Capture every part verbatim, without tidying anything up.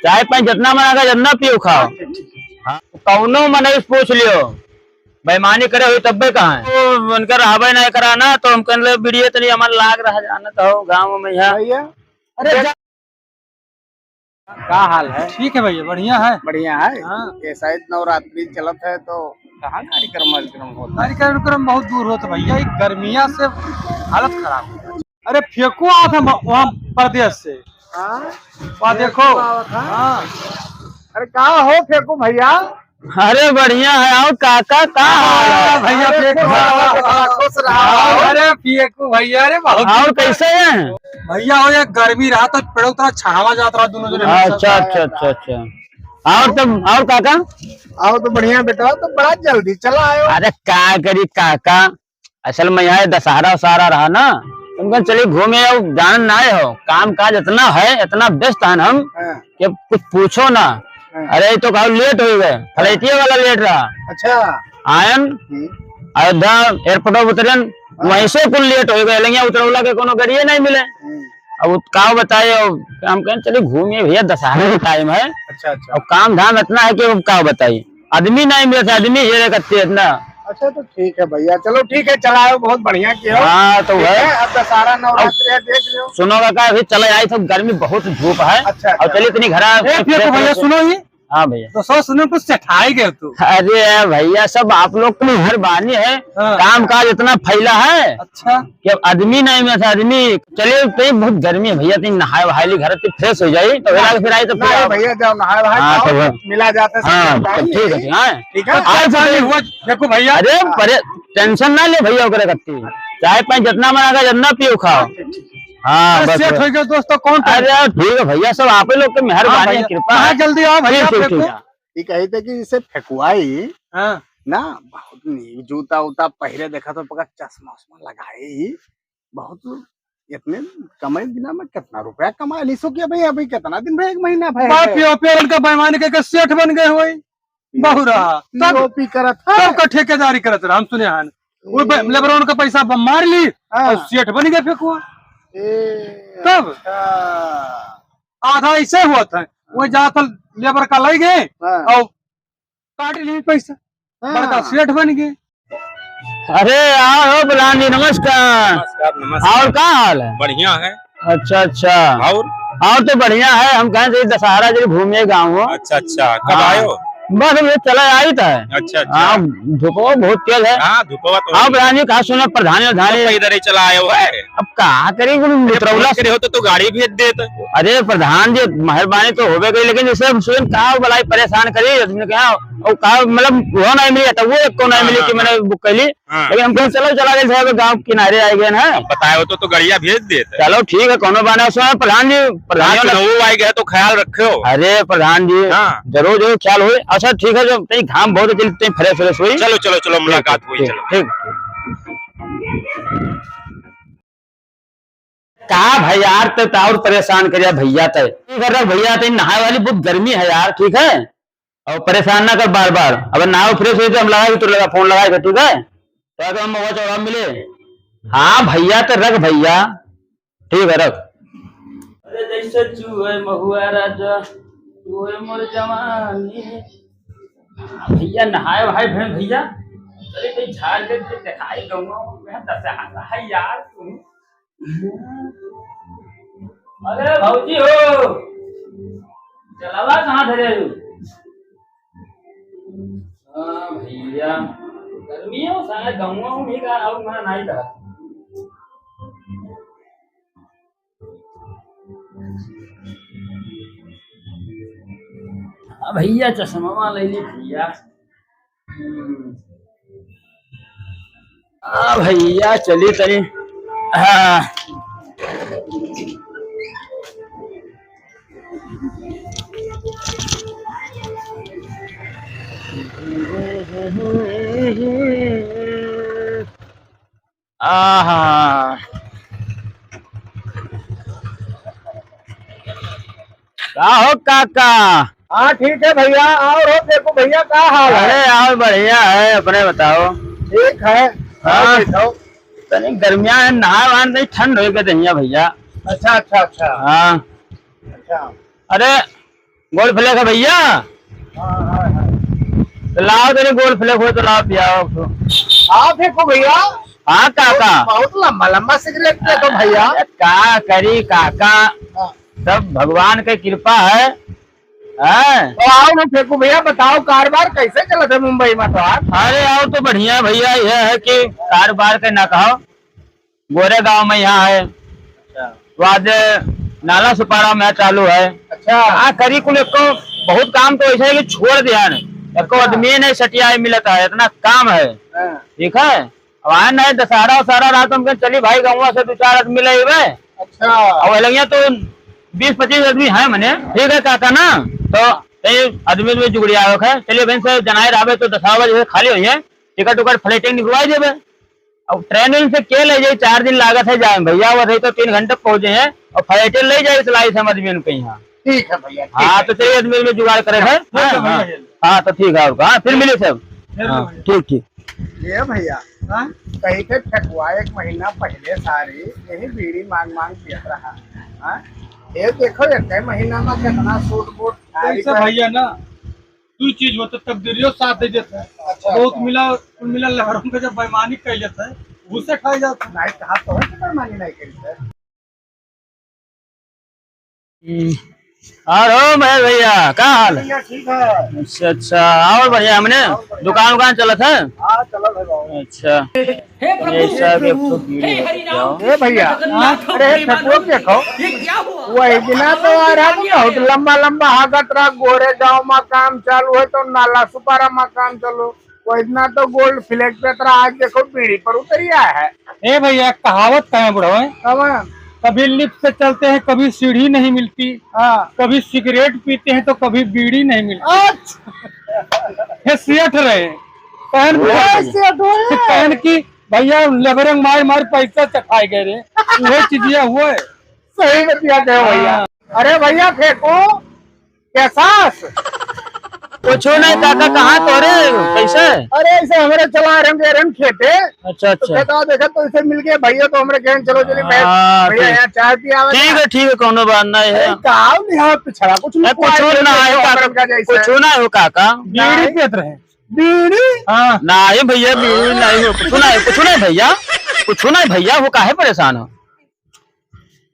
चाय पानी जितना मन आगा, जितना पियो खाओ। हाँ, कौनो मनई से पूछ लियो, बेईमानी करे होई तब्बे कहाँ है। तो उनकर रहबे नहीं करा ना, तो हम कहले बीड़िए तनी हमार लाग रहा, जानत हो गाँव में यहाँ। भैया, अरे जा- का हाल है? ठीक है भैया, बढ़िया है। बढ़िया है। हाँ। ये शायद नवरात्रि चलत है, तो कहाँ कार्यक्रम वार्यक्रम होता है? कार्यक्रम बहुत दूर होता भैया, ये गर्मिया से हालत खराब हो गई। अरे फेंकू आवत है वहाँ परदेस से। हाँ? वहाँ देखो। फेंकू आवत है? हाँ। अरे का हो फेंकू भैया? अरे बढ़िया है। और काका का हाल है? हाँ, भैया अरे फेंकू। खुश रहा, खुश रहा। अरे फेंकू भैया, अरे बहुत और कैसे हैं? भैया हो, ये गर्मी रहा तो पेड़ों तरह छावा जात रहा दोनों जने। अच्छा, अच्छा, अच्छा, अच्छा। और तब, और काका? और तो बढ़िया बेटा, तो बड़ा जल्दी चला आयो। अरे का करी काका, असल में यहाँ दशहरा उशहरा रहा ना, तुमको चलिए घूमे आओ, जान ना आए हो, काम काज इतना है, इतना व्यस्त है हम हाँ। कि कुछ पूछो ना। हाँ। अरे तो कहो लेट हो गए, फ्लाइटिया वाला लेट रहा। अच्छा। आयन हम्म। अयोध्या एयरपोर्ट पर उतरन, हाँ। वहीं से कुल लेट हो गए, लेकिन उतरौला के कोनो गाड़िए नहीं मिले। हम्म। अब उत-, का बताए, अब हम कहें चलिए घूमिए भैया, दशहरा का टाइम है। अच्छा, अच्छा। अब काम धाम इतना है कि अब का बताइए, आदमी नहीं मिले थे, आदमी हेरे करते इतना। अच्छा, तो ठीक है भैया, चलो ठीक है, चला आयो, बहुत बढ़िया किया। हाँ, तो ठीक है। है, अब दशहरा नवरात्रि है, देख लियो। सुनो काका, अभी चले आई तो गर्मी बहुत धूप है। अच्छा, और अच्छा। चलिए इतनी घरा ए, फिर तो भैया सुनो ही, हाँ भैया। तो सौ सुनो कुछ सेठाई गए तू। अरे भैया, सब आप लोग की मेहरबानी है। हाँ। काम काज इतना फैला है अच्छा। कि अब आदमी नहीं मिलता, आदमी। चलिए, तो बहुत गर्मी है भैया, तीन नहाए वहाए ली घर, तीन फ्रेश हो जाई, तो फिर आगे फिर आई तो फिर नहीं आओ। भैया, जाओ नहाए वहाए हाँ, खाओ, तो फिर मिला जाता है हाँ, सब तो ठीक है, ठीक है। हाँ। ठीक है? आज पानी हुआ, देखो भैया। अरे, परे-, टेंशन ना ले भैया, ओकरे कत्ती। चाय पानी जितना मन आगा, जितना पियो खाओ। हाँ, बस बस, सेठ बस। हो गया दोस्तों, कौन अरे, ठीक है भैया, सब आप ही लोग के मेहरबानी हाँ है, भैया। कृपा हाँ, है। जल्दी आओ भैया, ठीक, ठीक, फेंको। ठीक है। ये कही थे कि इसे फेंकवाई हाँ। ना, बहुत नीक जूता उता पहिरे, देखा तो पका चश्मा उश्मा लगाए ही, बहुत इतने कमाई दिना में कितना रुपया कमा ली सो कि अभी, अभी कितना दिन भर, एक महीना भर बाप है। पियो पियो उनका बेईमानी करके सेठ बन गए हुए। पी-, बहु रहा। पी-, तब पी करत है। तब का ठेकेदारी करत रहा, हम सुने हन। वो ब-, ए। लेबरवन का पैसा ब-, मार ली हाँ। और सेठ बन गए फेंकुआ। ए, तब अच्छा। आधा ऐसे हुआ था, वो जात लेबर का ले गए हाँ। और काट ली पैसा, हाँ। बड़का सेठ बन गए। अरे आओ हो प्रधान जी, नमस्कार। नमस्कार, नमस्कार। और का हाल है? बढ़िया है। अच्छा, अच्छा। और? और तो बढ़िया है, हम कहें थे दशहरा जरी घूमे गाँव हो। अच्छा, अच्छा, कब हाँ। आयो? बस हम ये चला आई था। अच्छा, अच्छा। हाँ, धूपवा बहुत तेज है। हाँ, धूपवा तो हाँ, है। प्रधान जी, कहा सुना, प्रधान जी, प्रधान जी। तो इधर ही चला आयो है। अब का करी, गुरु अरे, मित्रौला फोन करे हो तो, तो गाड़ी भेज देत। अरे प्रधान जी, मेहरबानी तो होबे करी, लेकिन जैसे हम सुन कहा, वो बलाई परेशान करी, हमने कहा, वो कहा, मतलब, वो नहीं मिली, तो वो एक को नहीं हाँ, मिली हाँ, कि मैंने हाँ। बुक कर ली। हाँ। लेकिन हम कहा, चलो, चला गए साहब, गाँव किनारे आ गए ना। अब बताए हो तो, तो गाड़िया भेज देत। चलो, ठीक है, कोनो बात ना। सुनो, प्रधान जी, प्रधान हाँ, जी, चुनाव आ गया तो ख्याल रखो। अरे प्रधान जी, हाँ। जरूर, जरूर ख्याल होई। अच्छा, ठीक है, जब तई घाम बहुत है, चल, तई फ्रेश, फ्रेश होई। चलो, चलो, चलो, ठीक, मुलाकात ठीक, होई, ठीक, चलो। ठीक। का भैया यार, ते तो और परेशान करिया भैया ते। ठीक है, रख भैया, ते नहाए वाली बहुत गर्मी है यार, ठीक है? और परेशान ना कर बार बार। अगर नहाओ फ्रेश हो तो हम लगा के, तो लगा, फोन लगा के, ठीक है? तो अगर हम महुआ चौराहा मिले। हाँ भैया, तो रख भैया, ठीक है, रख। अरे जैसे चूहे महुआ राजा, चूहे मोर जवानी। हाँ भैया, नहाए भाई भें भैया। अरे भाई, झाड़ के दिखाई दूंगा, मैं दशहरा है यार, तुम अरे भौजी हो, चलावा कहाँ धरे हो? हाँ भैया, गर्मी हो साला, गौवा में भी का और मना नहीं था। हाँ भैया, चश्मा ले ली भैया। आ भैया, चली तनी। हाँ। आहा। का हो काका? हाँ, ठीक है भैया। और हो फेंकू भैया, का हाल है? अरे, और बढ़िया है, अपने बताओ। ठीक है। हाँ। और बताओ। तनी गर्मिया है, नहा वहा नहीं, ठंड हो गई दहिया भैया। अच्छा, अच्छा, अच्छा। हाँ। अच्छा। अरे, गोल्ड फ्लेक्स है भइया? हाँ, हाँ, हाँ। तो लाओ, तेरे गोल्ड फ्लेक्स हो तो लाओ, पियाओ तो। हाँ, फेंको भइया। हाँ, काका। बहुत लंबा, लंबा सिगरेट पिए तो भइया। अरे, का करी काका, हाँ। सब भगवान के कृपा है। हाँ। तो आओ ना फेंकू भइया, बताओ कारोबार कैसे चलत है मुंबई में तोहार? अरे, और तो बढ़िया भइया, यह है कि कारोबार के ना कहो, गोरेगांव में यहाँ है। अच्छा। बाद नाला सुपारा में चालू है। अच्छा। हाँ, करी कुल एको बहुत काम तो ऐसा है कि छोड़ दिया है। एको अच्छा। आदमी नहीं सटिया है मिलता है, इतना काम है। हाँ। ठीक है, अब आए नहीं दशहरा उशहरा रात हम कहें चली भाई गाँव से दो चार आदमी ले अइबे। अच्छा। अब लगिया तो बीस पच्चीस आदमी है मने, ठीक है काका ना, तो ये आदमी में जुगड़िया है। चलिए बहन से जनाए रहबे तो दस बजे खाली होइए, टिकट उकट फ्लाइट निकलवाई देबे। अब ट्रेन वेन से के ले जाई, चार दिन लागत है जाए में भइया, वो रही तो तीन घंटे पहुंचे हैं और फ्लाइट ले जाए इस लाई समझ में उनके यहाँ। ठीक है भइया, ठीक हाँ, है। तो चलिए आदमी में जुगाड़ करे हैं। ठीक है हाँ, भइया, हाँ। ये लो। हाँ, तो ठीक है, और का? हाँ, फिर मिले सब। फिर हाँ, मिले। ठीक, ठीक। ये भइया, हाँ? कहीं थे फेंकवा एक महीना पहले सारी, यही बीड़ी मांग मांग पियत रहा। हाँ? ये देखो, एक महीना में कितना सूट बूट झाड़ी कैसे पे भइया ना, दू चीज होता, तकदीरियो साथ दे देता है। अच्छा, बहुत अच्छा। मिला, कुल मिला लहरों का जब बेईमानी कर लेता है, घूसे खाई जाता है। नहीं, कहा तो है कि बेईमानी नहीं करी सर। हम्म। और हो महेश भइया, का हाल? भइया, ठीक है। अच्छा, अच्छा, और बढ़िया, हमने और बढ़िया। दुकान उकान चलत है? हाँ, चलत है बाबू। अच्छा। हे प्रभु, ये सब एक ठो बीड़ी हे है, हरि राम क्या? ए भइया, जगन्नाथ अरे, हरि ठकुआ माधव, देखो। ये क्या हुआ? वही दिना तो आ रहा, बहुत लंबा लंबा हाकत रहा, गोरेगांव में काम चालू है तो नाला सुपारा में काम चालू। वही दिना तो गोल्ड फ्लैग पे रहा, आज देखो बीड़ी पर उतरिया है। ए भइया, कहावत का है बुढ़वा? कवन? कभी लिफ्ट से चलते हैं, कभी सीढ़ी नहीं मिलती, हाँ। कभी सिगरेट पीते हैं तो कभी बीड़ी नहीं मिलती। अच्छा। ये सेठ रहे, कहन वो बोले। सेठ हुए। कहन की भइया, लेबरंग मार मार पैसा चखाए गए रे, वही चीजिया हुए। सही बतिया कहे भइया। हाँ। अरे भइया, फेंको, कैसास? कुछो नहीं काका, कहाँ तोरे पैसे? अरे, ऐसे हमरे चला रहे, गए रहे खेते। अच्छा, तो अच्छा। खेतवा देखा तो इसे मिल गए भइया, तो हमरे कहें, "चलो, चलिए, मैं हाँ, भइया ठीक। यहाँ चाय पियावे ठीक ना।" है, ठीक है, कौनो बात नहीं है। अरे, का नहीं, हाँ, पिछड़ा कुछ नहीं, कुछो कुआरे ना है, देखो, काका, हमरे का जैसे। कुछो ना हो काका। बीड़ी नहीं। पियत रहे। बीड़ी? हाँ। नहीं भइया, बीड़ी नहीं हो, कुछ नहीं, कुछ नहीं भइया, कुछ नहीं भइया, वो काहे परेशान हो?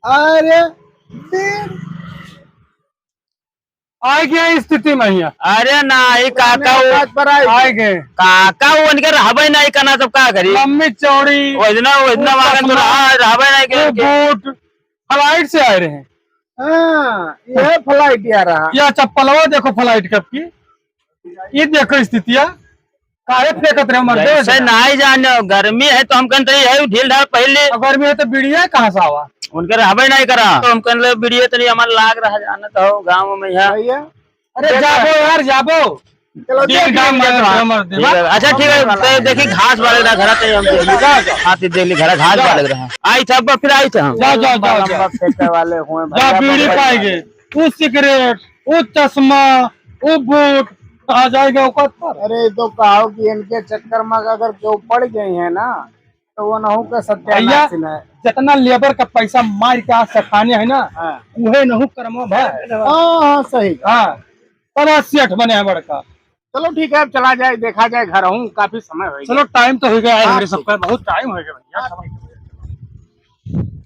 अरे, बीड़ी। आए गए स्थिति में हिया। अरे नहीं काका, वो बात पर आए आए गए। काका, वो उनके रहबे नहीं करना, तब का करी? लंबी चौड़ी, वो इतना, वो इतना वो मांगन तो चश्मा, रहा, रहबे नहीं वो करके। बूट, फ्लाइट से आए रहे। हाँ, ये फ्लाइट आ रहा। या चप्पलवा देखो फ्लाइट कब की। ये देखो स्थितिया, काहे फेंकत रहे मर्दे? जैसे नाई जाने, गर्मी है तो हम कहते हैं, यही ढील ढाल पहन ले। अब गर्मी है तो बीड़िया कहाँ से आवा? उनके रहबे नहीं करा, तो हम कहते बीड़िया तो नहीं, हमारे लाग रहा, जाना तो हो गाँव में यहाँ। भइया, अरे देखो। जाबो यार, जाबो। चलो, दिन देख का लीजिए मार तो। हमर ठीक है, अच्छा, ठीक है, तो देखी घास वाले ना घर आते हैं हम। जा, जा। हाँ, तो देख ली घर घास जा। वाले रहा। आई था, अब फिर आई था हम। जा, जा, जा, जा। लंबा फेंकने वाले हुए जा, भइया, बीड़ी भइया। पाएंगे, वो सिगरेट, वो चश्मा, वो बूट, आ जाएगा औकात पर। अरे, तो कहो कि इनके चक्कर में अगर जो पड़ गई है ना, तो वो नहु का भइया, सत्यानाश है। जितना लेबर का पैसा मार के आज सठाने है ना, हाँ। उहे नहु कर्मवा भय। हाँ, हाँ, सही। हाँ, तब आज सेठ बने हैं बड़का। चलो ठीक है, अब चला जाए, देखा जाए, घर हूँ, काफी समय हो गया। चलो, टाइम तो हो गया है हाँ, हमरे ठीक। सबका, बहुत टाइम हो गया भइया। हाँ, ठीक है।